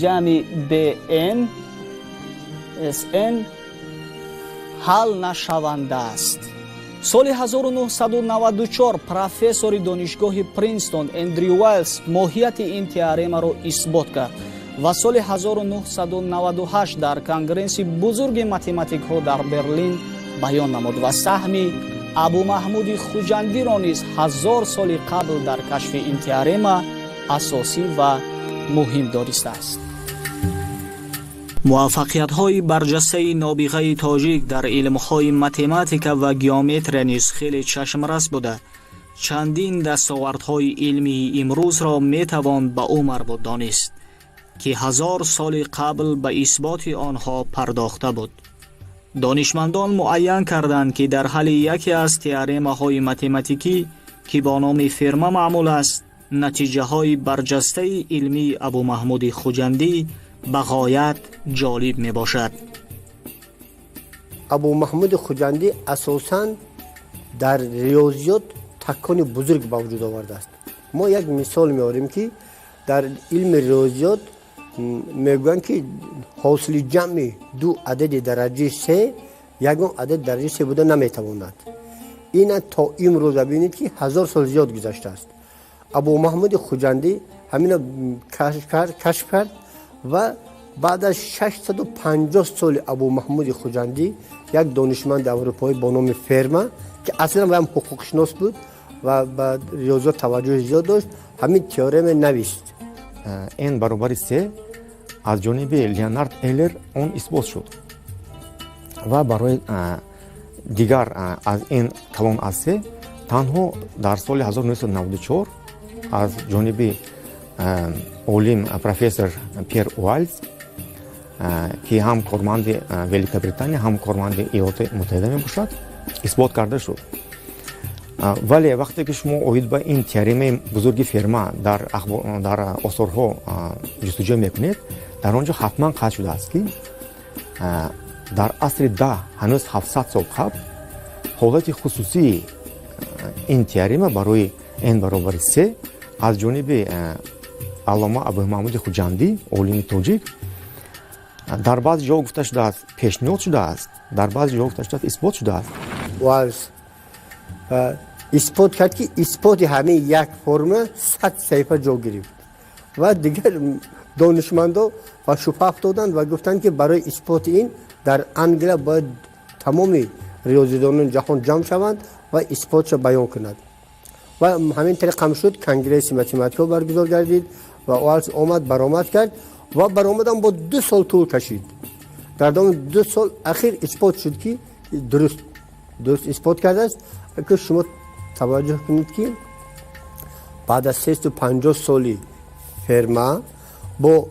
ҷамъи бн сн ҳал нашаванда аст. Соли 1994 профессори донишгоҳи Принстон Эндрю Уайлс моҳияти ин теоремаро исбот кард ва соли 1998 дар конгресси бузурги математикҳо дар Берлин баён намуд ва саҳми Абумаҳмуди Хуҷандиро низ 1000 соли қабл дар кашфи ин теорема асосӣ ва муҳим донистааст. Муваффақиятҳои барҷастаи нобиғаи тоҷик дар илмҳои математика ва геометрия низ хеле чашмрас буда, чандин дастовардҳои илмии имрӯзро метавон ба ӯ марбут донист, ки 1000 соли қабл ба исботи онҳо пардохта буд. Донишмандон муайян карданд, ки дар ҳалли яке аз теоремаҳои математикӣ, ки бо номи Ферма маъмул аст, натиҷаҳои барҷастаи илмии Абумаҳмуди Хуҷандӣ ба ғоят ҷолиб мебошад. Абумаҳмуди Хуҷандӣ асосан дар риёзиёт такони бузург ба вуҷуд овардааст. Мо як мисол меорем, ки дар илми риёзиёт мегӯянд, ки ҳосили ҷамъи ду адади дараҷаи се ягон адади дараҷаи се буда наметавонад. Ина то имрӯза бинед, ки 1000 сол зиёд гузаштааст. Абумаҳмуди Хуҷандӣ ҳамина кашф кард ва баъд аз 650 соли Абумаҳмуди Хуҷандӣ як донишманди аврупоӣ бо номи Ферма, ки аслан ваям ҳуқуқшинос буд ва ба риёзиёт таваҷҷӯҳи зиёд дошт, ҳамин теорема навишт. N баробари се аз ҷониби Леонард Эйлер он исбот шуд ва барои дигар аз n калон аз се танҳо дар соли 1994 аз ҷониби олим профессор Пьер Уайлз, ки ҳам корманди Великобритания, ҳам корманди Иёлоти Муттаҳида мебошад, исбот карда шуд. Вале вақте ки шумо оид ба ин теоремаи бузурги Ферма дар осорҳо ҷустуҷӯ мекунед, дар он ҷо ҳатман қайд шудааст, ки дар асри 10, ҳанӯз 700 сол қабл, ҳолати хусусии ин теорема барои n баробари се аз ҷониби аллома Абумаҳмуди Хуҷандӣ, олими тоҷик, дар баъзе ҷо гуфта шудааст, пешниҳод шудааст, дар баъзе ҷо гуфта шудааст, исбот шудааст. Уайлс исбот кард, ки исботи ҳамин як формула 100 саҳифа ҷо гирифт ва дигар донишмандо ба шубҳа афтоданд ва гуфтанд, ки барои исботи ин дар Англия бояд тамоми риёзидонони ҷаҳон ҷамъ шаванд ва исботша баён кунад. Ва ҳамин тариқ ҳам шуд. Конгресси математикҳо баргузор гардид ва Уайлс омад, баромад кард ва баромадам бо 2 сол тӯл кашид. Дар давоми 2 сол ахир исбот шуд, ки дуруст исбот кардааст. Ки шумо таваҷҷӯҳ кунед, ки баъд аз 350 соли Ферма бо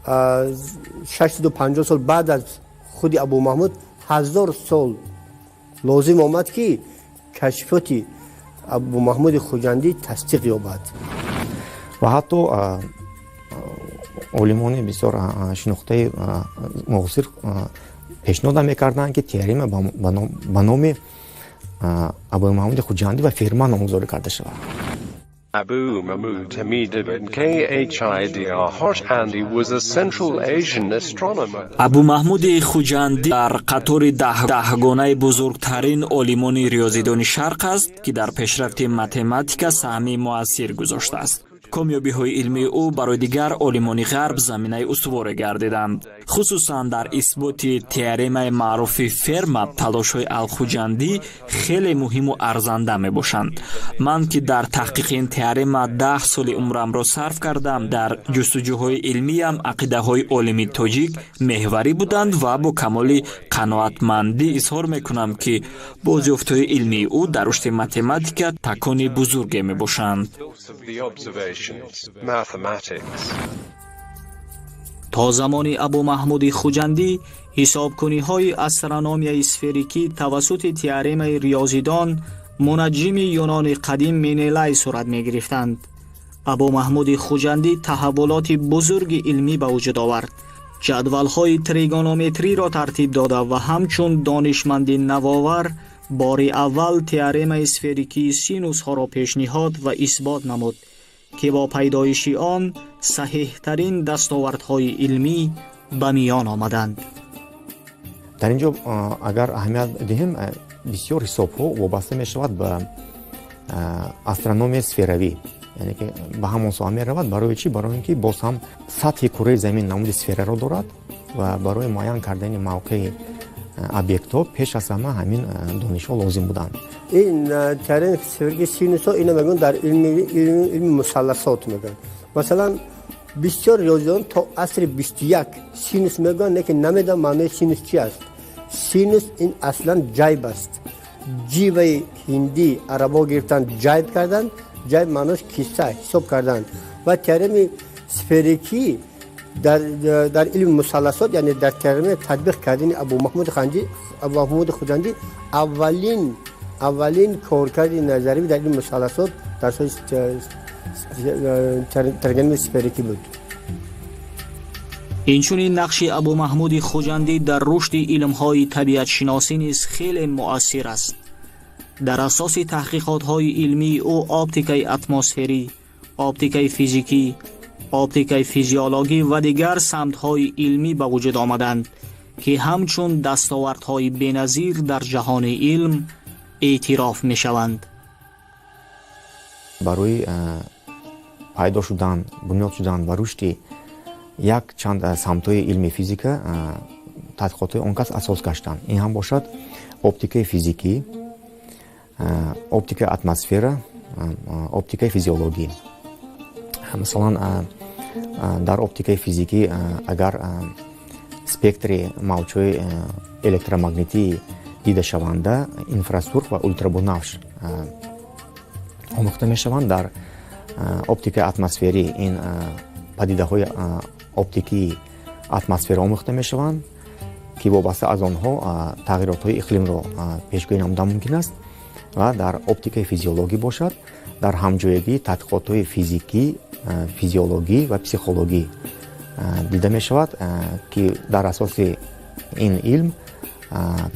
650 сол баъд аз худи Абумаҳмуд, 1000 сол лозим омад, ки кашфиёти Абумаҳмуди Хуҷандӣ тасдиқ ёбад. Ва ҳатто олимони бисёр шинохтаи муосир пешниҳод мекарданд, ки теорема ба номи Абумаҳмуди Хуҷандӣ ва Ферма номгузорӣ карда шавад. Abu Mahmud Hamid ibn Khidr Hoshandi was a Central Asian astronomer. Абумаҳмуди Хуҷандӣ дар қатори даҳгонаи бузургтарин олимони риёзидони шарқ аст, ки дар пешрафти математика саҳми муассир гузоштааст. Комёбиҳои илмии ӯ барои дигар олимони ғарб заминаи устуворе гардиданд. Хусусан дар исботи теоремаи маъруфи Ферма талошҳои Алхуҷандӣ хеле муҳиму арзанда мебошанд. Ман, ки дар таҳқиқи ин теорема 10 соли умрамро сарф кардам, дар ҷустуҷӯҳои илмиям ақидаҳои олими тоҷик меҳварӣ буданд ва бо камоли қаноатмандӣ изҳор мекунам, ки бозёфтҳои илмии ӯ дар рушди математика такони бузурге мебошанд. Mathematics. То замони Абумаҳмуди Хуҷандӣ ҳисобкуниҳои астрономияи сферикӣ тавассути теоремаи риёзидон, мунаҷҷими юнони қадим Менелай сурат мегирифтанд. Абумаҳмуди Хуҷандӣ таҳаввулоти бузурги илмӣ ба вуҷуд овард, ҷадвалҳои тригонометриро тартиб дода ва ҳамчун донишманди навовар Бори аввал теоремаи сферикии синусҳоро пешниҳод ва исбот намуд, ки бо пайдоиши он саҳеҳтарин дастовардҳои илмӣ ба миён омаданд. Дар ин ҷо агар аҳамият диҳем, бисёр ҳисобҳо вобаста мешавад ба астрономияи сферавӣ, яъне ки ба ҳамон соҳа меравад. Барои чӣ? Барои ин ки боз ҳам сатҳи кураи замин намуди сфераро дорад ва барои муайян кардани мавқеи объектҳо пеш аз ҳама ҳамин донишҳо лозим буданд. Ин теореми сферики синусҳо, ина мегӯянд, дар илми мусалласот мегӯянд. Масалан, бисёр риёзиён то асри 21 синус мегӯянд, лекин намедонанд маънои синус чи аст. Синус ин аслан ҷайб аст. Ҷиваи ҳиндӣ арабо гирифтанд, ҷайб карданд. Ҷайб маънош киса ҳисоб карданд. Ва теореми сферикӣ дар илми мусалласот, яъне дар теореми татбиқ кардани Абумаҳмуди Хуҷандӣ, аввалин коркарди назарӣ дар илми мусалласот дар соҳаи тригонометрии сферикӣ буд. Инчунин нақши Абумаҳмуди Хуҷандӣ дар рушди илмҳои табиатшиносӣ низ хеле муассир аст. Дар асоси таҳқиқотҳои илмии ӯ оптикаи атмосферӣ, оптикаи физикӣ, оптикаи физиологӣ ва дигар самтҳои илмӣ ба вуҷуд омаданд, ки ҳамчун дастовардҳои беназир дар ҷаҳони илм эътироф мешаванд. Барои пайдо шудан, бунёд шудан ва рушди як чанд самтҳои илми физика тадқиқотҳои он кас асос гаштанд. Ин ҳам бошад оптикаи физикӣ, оптикаи атмосфера, оптикаи физиологӣ. Масалан, дар оптикаи физикӣ агар спектри мавҷҳои электромагнитии дидашаванда, инфрасурх ва ултрабунафш омӯхта мешаванд. Дар оптикаи атмосферӣ ин падидаҳои оптикии атмосфера омӯхта мешаванд, ки вобаста аз онҳо тағйиротҳои иқлимро пешгӯӣ намудан мумкин аст. Ва дар оптикаи физиологӣ бошад, дар ҳамҷоягии тадқиқотҳои физикӣ, физиологӣ ва психологӣ дида мешавад, ки дар асоси ин илм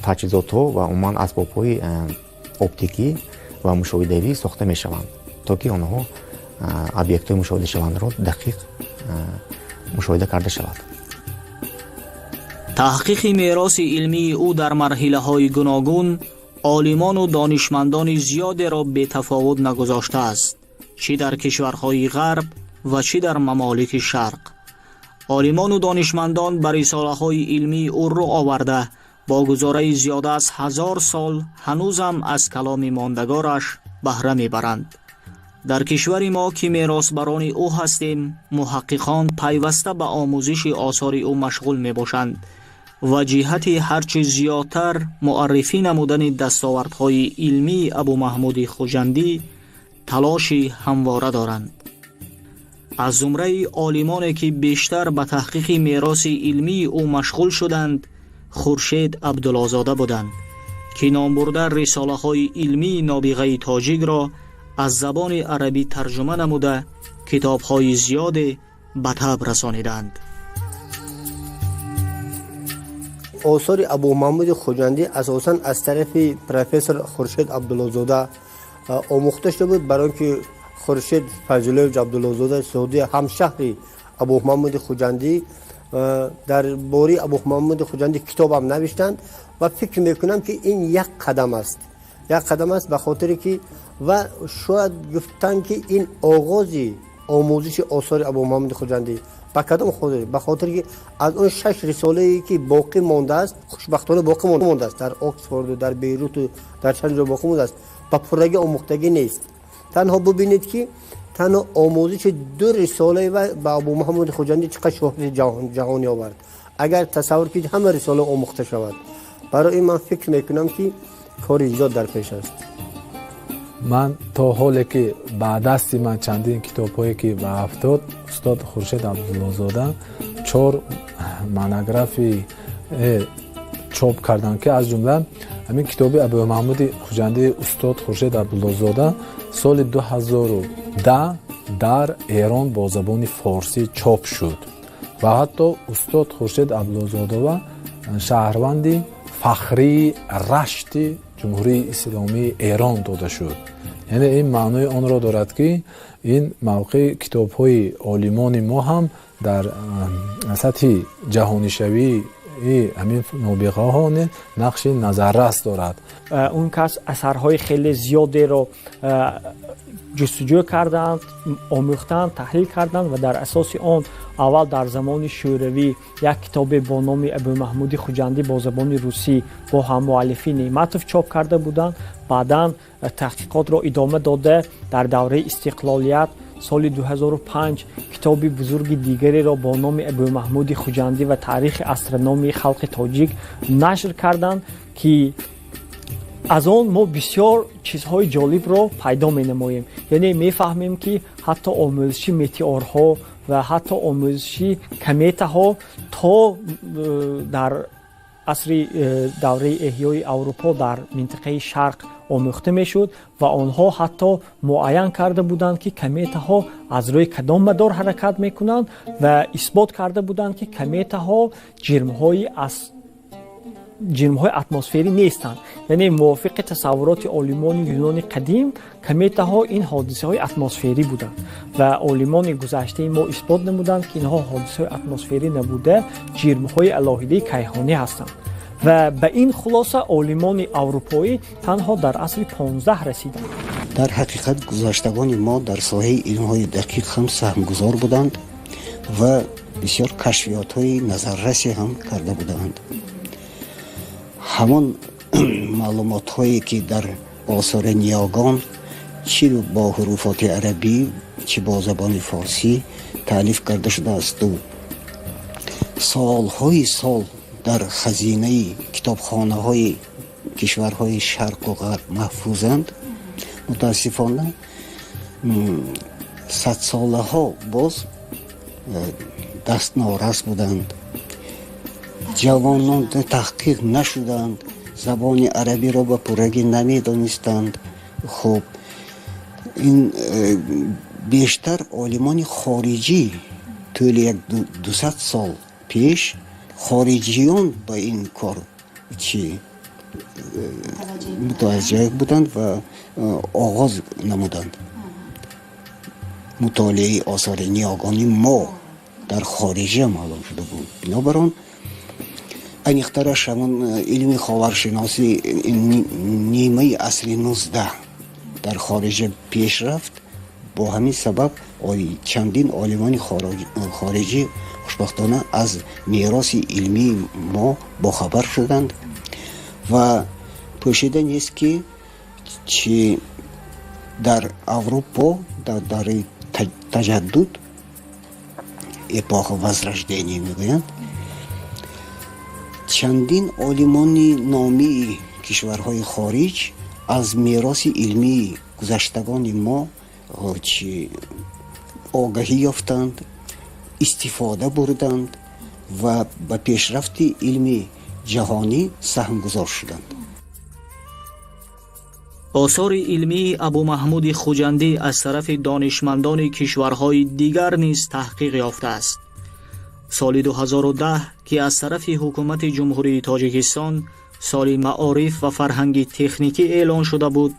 таҷҳизотҳо ва умуман асбобҳои оптикӣ ва мушоҳидавӣ сохта мешаванд, то ки онҳо объектҳои мушоҳидашавандаро дақиқ мушоҳида карда шавад. Таҳқиқи мероси илмии ӯ дар марҳилаҳои гуногун олимону донишмандони зиёдеро бетафовут нагузоштааст, чӣ дар кишварҳои ғарб ва чӣ дар мамолики шарқ. Олимону донишмандон ба рисолаҳои илмии ӯ рӯ оварда, бо гузораи зиёда аз 1000 сол ҳанӯзам аз каломи мондагораш баҳра мебаранд. Дар кишвари мо, ки меросбарони ӯ ҳастем, муҳаққиқон пайваста ба омӯзиши осори ӯ машғул мебошанд ва ҷиҳати ҳарчи зиёдтар муаррифӣ намудани дастовардҳои илмии Абумаҳмуди Хуҷандӣ талоши ҳамвора доранд. Аз зумраи олимоне, ки бештар ба таҳқиқи мероси илмии ӯ машғул шуданд, Хуршед Абдуллозода буданд, ки номбурда рисолаҳои илмии нобиғаи тоҷикро аз забони арабӣ тарҷума намуда, китобҳои зиёде ба таб расониданд. Осори Абумаҳмуди Хуҷандӣ асосан аз тарафи профессор Хуршед Абдуллозода омӯхта шуда буд, барои он ки Хуршед Фазлуллоевич Абдуллозода зодаи ҳамшаҳри Абумаҳмуди Хуҷандӣ, дар бораи Абумаҳмуди Хуҷандӣ китобам навиштанд ва фикр мекунам, ки ин як қадам аст, як қадам аст, ба хотире ки ва шояд гуфтанд, ки ин оғози омӯзиши осори Абумаҳмуди Хуҷандӣ. Ба кадом хотир? Ба хотире ки аз он шаш рисолае, ки боқӣ мондааст, хушбахтона боқӣ мондааст, дар Оксфорду, дар Бейруту, дар чанд ҷо боқӣ мондааст, ба пуррагӣ омӯхтагӣ нест. Танҳо бубинед, ки танҳо омӯзиши ду рисолаи ва ба Абумаҳмуди Хуҷандӣ чӣ қадр шӯҳрати ҷаҳонӣ овард. Агар тасаввур кунед, ҳама рисола омӯхта шавад. Барои ин ман фикр мекунам, ки кори зиёд дар пеш аст. Ман то ҳоле ки ба дасти ман чандин китобҳое ки ба афтод, устод Хуршед Абдуллозода чор монографи чоп карданд, ки аз ҷумла ҳамин китоби Абумаҳмуди Хуҷандии устод Хуршед Абдуллозода соли 2010 дар Эрон бо забони форсӣ чоп шуд ва ҳатто устод Хуршед Абдуллозодова шаҳрванди фахрии Рашти Ҷумҳурии Исломии Эрон дода шуд. Яъне ин маънои онро дорад, ки ин мавқеи китобҳои олимони мо ҳам дар сатҳи ҷаҳонишавии ҳамин нобиғаҳо нақши назаррас дорад. Он кас асарҳои хеле зиёдеро ҷустуҷӯ карданд, омӯхтанд, таҳлил карданд ва дар асоси он аввал дар замони Шӯравӣ як китобе бо номи Абумаҳмуди Хуҷандӣ бо забони русӣ бо ҳаммуаллифӣ Неъматов чоп карда буданд. Баъдан таҳқиқотро идома дода, дар давраи истиқлолият соли 2005 китоби бузурги дигареро бо номи Абумаҳмуди Хуҷандӣ ва таърихи астрономии халқи тоҷик нашр карданд, ки аз он мо бисёр чизҳои ҷолибро пайдо менамоем. Яъне мефаҳмем, ки ҳатто омӯзиши метеорҳо ва ҳатто омӯзиши кометаҳо то дар асри давраи эҳёи Аврупо дар минтақаи Шарқ омӯхта мешуд ва онҳо ҳатто муайян карда буданд, ки кометаҳо аз рӯи кадом мадор ҳаракат мекунанд, ва исбот карда буданд, ки кометаҳо ҷирмҳои атмосферӣ нестанд. Яъне мувофиқи тасаввуроти олимони Юнони қадим, кометаҳо ин ҳодисаҳои атмосферӣ буданд ва олимони гузаштаи мо исбот намуданд, ки инҳо ҳодисаҳои атмосферӣ набуда, ҷирмҳои алоҳидаи кайҳонӣ ҳастанд. Ва ба ин хулоса олимони аврупоӣ танҳо дар асри 15 расиданд. Дар ҳақиқат, гузаштагони мо дар соҳаи илмҳои дақиқ ҳам саҳмгузор буданд ва бисёр кашфиётҳои назаррасе ҳам карда буданд. Ҳамон маълумотҳое, ки дар осори ниёгон, чӣ бо ҳуруфоти арабӣ, чӣ бо забони форсӣ таълиф карда шудаасту солҳои сол дар хазинаи китобхонаҳои кишварҳои Шарқу Ғарб маҳфузанд, мутаассифона, садсолаҳо боз дастнорас буданд, ҷавонон таҳқиқ нашуданд, забони арабиро ба пуррагӣ намедонистанд. Хуб, ин бештар олимони хориҷӣ тӯли як 200 сол пеш хориҷиён ба ин кор чӣ мутаваҷҷеҳ буданд ва оғоз намуданд мутолиаи осори ниёгони мо. Дар хориҷа маълум шуда буд. Бинобар он, аниқтараш, ҳамон илми ховаршиносӣ нимаи асри 19 дар хориҷа пеш рафт. Бо ҳамин сабаб чандин олимони хориҷӣ хушбахтона аз мероси илмии мо бохабар шуданд. Ва пӯшида нест, ки чи дар Аврупо дар давраи таҷаддуд, эпоха Возрождения мегӯянд, чандин олимони номии кишварҳои хориҷ аз мероси илмии гузаштагони мо чи огаҳӣ ёфтанд, истифода бурданд ва ба пешрафти илми ҷаҳонӣ саҳмгузор шуданд. Осори илмии Абумаҳмуди Хуҷандӣ аз тарафи донишмандони кишварҳои дигар низ таҳқиқ ёфтааст. Соли 2010, ки аз тарафи ҳукумати Ҷумҳурии Тоҷикистон соли маориф ва фарҳанги техникӣ эълон шуда буд,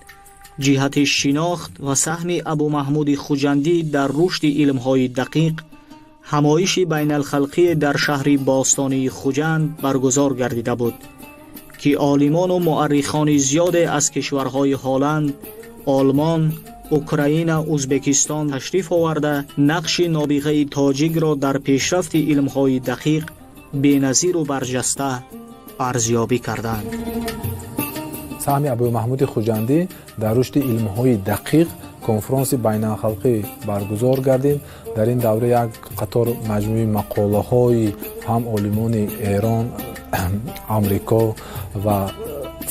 ҷиҳати шинохт ва саҳми Абумаҳмуди Хуҷандӣ дар рушди илмҳои дақиқ ҳамоиши байналхалқие дар шаҳри бостонии Хуҷанд баргузор гардида буд, ки олимону муаррихони зиёде аз кишварҳои Ҳоланд, Олмон, Украина, Ӯзбекистон ташриф оварда, нақши нобиғаи тоҷикро дар пешрафти илмҳои дақиқ беназиру барҷаста арзёбӣ карданд. Саҳми Абумаҳмуди Хуҷандӣ дар рушди илмҳои дақиқ конфронси байналхалқӣ баргузор гардид. Дар ин давра як қатор маҷмӯи мақолаҳои ҳам олимони Эрон, Амрико ва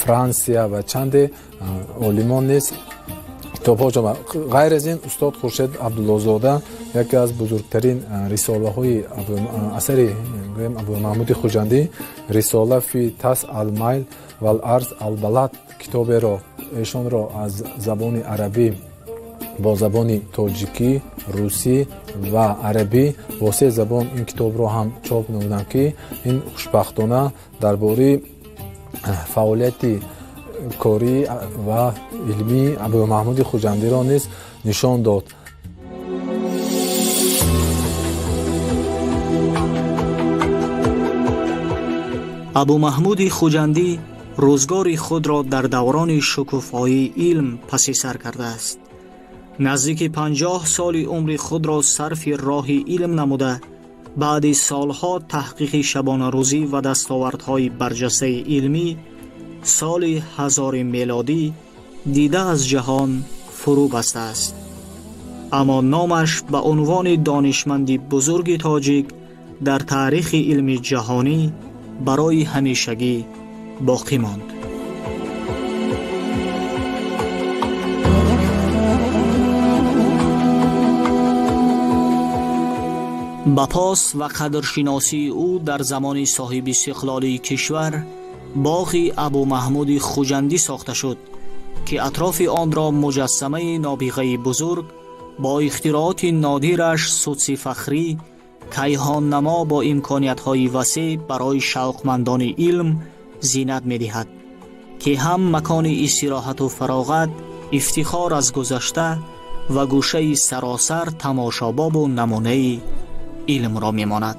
Франсия ва чанде олимон низ китобҳо. Ғайр аз ин, устод Хуршед Абдуллозода яке аз бузургтарин рисолаҳои асари гӯем Абумаҳмуди Хуҷандӣ, «Рисола фи тас алмайл вал арз албалад» китоберо эшонро аз забони арабӣ бо забони тоҷикӣ, русӣ ва арабӣ, бо се забон ин китобро ҳам чоп намуданд, ки ин хушбахтона дар бораи фаъолияти корӣ ва илмии Абумаҳмуди Хуҷандиро низ нишон дод. Абумаҳмуди Хуҷандӣ рӯзгори худро дар даврони шукуфоии илм паси сар кардааст. Наздики 50 соли умри худро сарфи роҳи илм намуда, баъди солҳо таҳқиқи шабонарӯзӣ ва дастовардҳои барҷастаи илмӣ, соли 1000 мелодӣ дида аз ҷаҳон фурӯ бастааст. Аммо номаш ба унвони донишманди бузурги тоҷик дар таърихи илми ҷаҳонӣ барои ҳамешагӣ боқӣ монд. Ба пос ва қадршиносии ӯ дар замони соҳиби истиқлолии кишвар боғи Абумаҳмуди Хуҷандӣ сохта шуд, ки атрофи онро муҷассамаи нобиғаи бузург бо ихтирооти нодираш Судси Фахрӣ, кайҳоннамо бо имкониятҳои васеъ барои шавқмандони илм зинат медиҳад, ки ҳам макони истироҳату фароғат, ифтихор аз гузашта ва гӯшаи саросар тамошобобу намунаи илмро мемонад.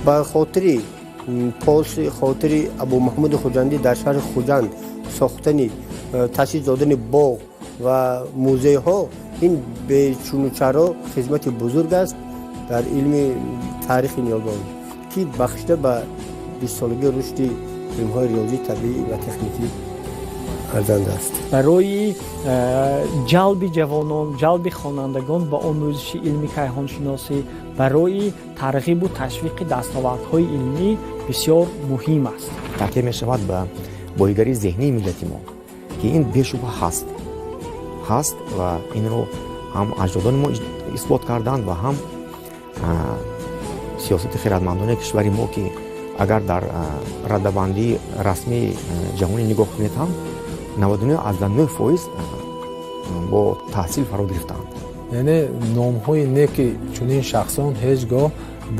Ба хотири поси хотири Абумаҳмуди Хуҷандӣ дар шаҳри Хуҷанд сохтани, таъсис додани боғ ва музейҳо ин бечунучаро хизмати бузург аст дар илми таърихи ниёгон, ки бахшида ба 20-солагии рушди илмҳои риёзӣ, табиӣ ва техникӣ арзанда аст. Барои ҷалби ҷавонон, ҷалби хонандагон ба омӯзиши илми кайҳоншиносӣ, барои тарғибу ташвиқи дастовардҳои илмӣ бисёр муҳим аст. Такя мешавад ба боигарии зеҳнии миллати мо, ки ин бешубҳа ҳаст ва инро ҳам аҷдодони мо исбот карданд ва ҳам сиёсати хиратмандонаи кишвари мо, ки агар дар радабандии расмии ҷаҳонӣ нигоҳ кунед ҳам 99,9% бо таҳсил фаро гирифтаанд. Яъне номҳои неки чунин шахсон ҳеҷ гоҳ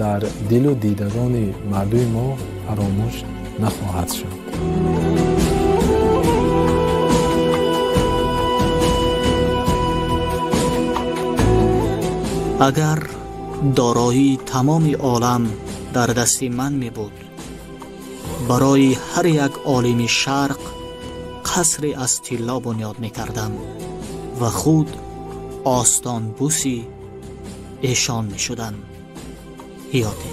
дар дилу дидагони мардуми мо фаромӯш нахоҳад шуд. Агар дороии тамоми олам дар дасти ман мебуд, барои ҳар як олими шарқ қасре аз тилло бунёд мекардам ва худ остонбӯси эшон мешудам. Ҳиёте.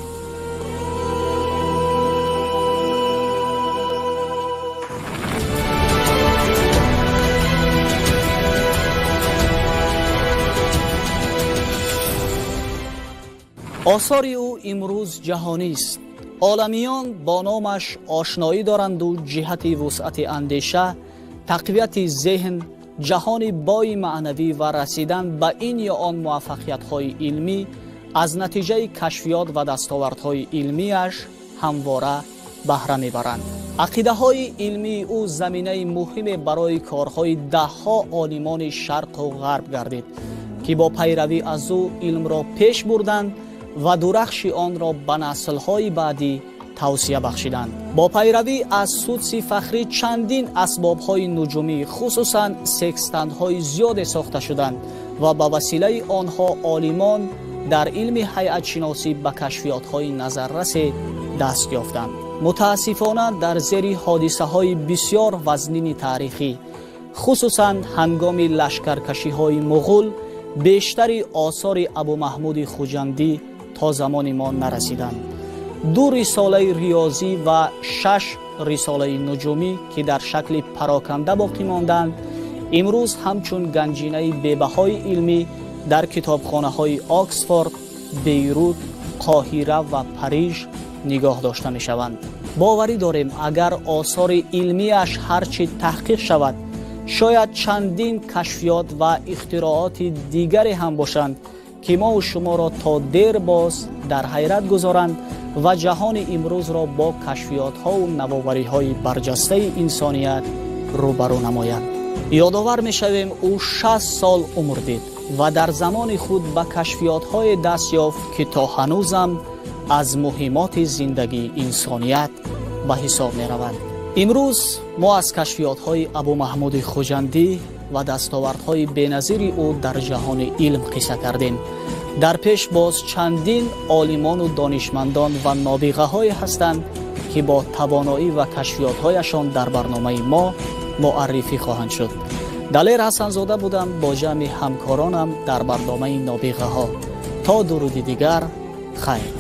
Осори ӯ имрӯз ҷаҳонист. Оламиён бо номаш ошноӣ доранду ҷиҳати вусъати андеша, тақвияти зеҳн, ҷаҳони бои маънавӣ ва расидан ба ин ё он муваффақиятҳои илмӣ аз натиҷаи кашфиёт ва дастовардҳои илмиаш ҳамвора баҳра мебаранд. Ақидаҳои илмии ӯ заминаи муҳиме барои корҳои даҳҳо олимони шарқу ғарб гардид, ки бо пайравӣ аз ӯ илмро пеш бурданд ва дурахши онро ба наслҳои баъдӣ тавсия бахшиданд. Бо пайравӣ аз Судси Фахрӣ чандин асбобҳои нуҷумӣ, хусусан секстантҳои зиёде сохта шуданд ва ба василаи онҳо олимон дар илми ҳайатшиносӣ ба кашфиётҳои назаррасе даст ёфтанд. Мутаассифона, дар зери ҳодисаҳои бисёр вазнини таърихӣ, хусусан ҳангоми лашкаркашиҳои муғул, бештари осори Абумаҳмуди Хуҷандӣ то замони мо нарасиданд. 2 рисолаи риёзӣ ва 6 рисолаи нуҷумӣ, ки дар шакли пароканда боқӣ монданд, имрӯз ҳамчун ганҷинаи бебаҳои илмӣ дар китобхонаҳои Оксфорд, Бейрут, Қоҳира ва Париж нигоҳ дошта мешаванд. Боварӣ дорем, агар осори илмиаш ҳарчи таҳқиқ шавад, шояд чандин кашфиёт ва ихтирооти дигаре ҳам бошанд, ки мову шуморо то дер боз дар ҳайрат гузоранд ва ҷаҳони имрӯзро бо кашфиётҳову навовариҳои барҷастаи инсоният рӯбарӯ намоянд. Ёдовар мешавем, ӯ 60 сол умр дид. Ва дар замони худ ба кашфиётҳое даст ёфт, ки то ҳанӯзам аз муҳимоти зиндагии инсоният ба ҳисоб мераванд. Имрӯз мо аз кашфиётҳои Абумаҳмуди Хуҷандӣ ва дастовардҳои беназири ӯ дар ҷаҳони илм қисса кардем. Дар пеш боз чандин олимону донишмандон ва нобиғаҳое ҳастанд, ки бо тавоноӣ ва кашфиётҳояшон дар барномаи мо муаррифӣ хоҳанд шуд. Далер Ҳасанзода будам бо ҷамъи ҳамкоронам дар барномаи Нобиғаҳо. То дуруди дигар, хайр.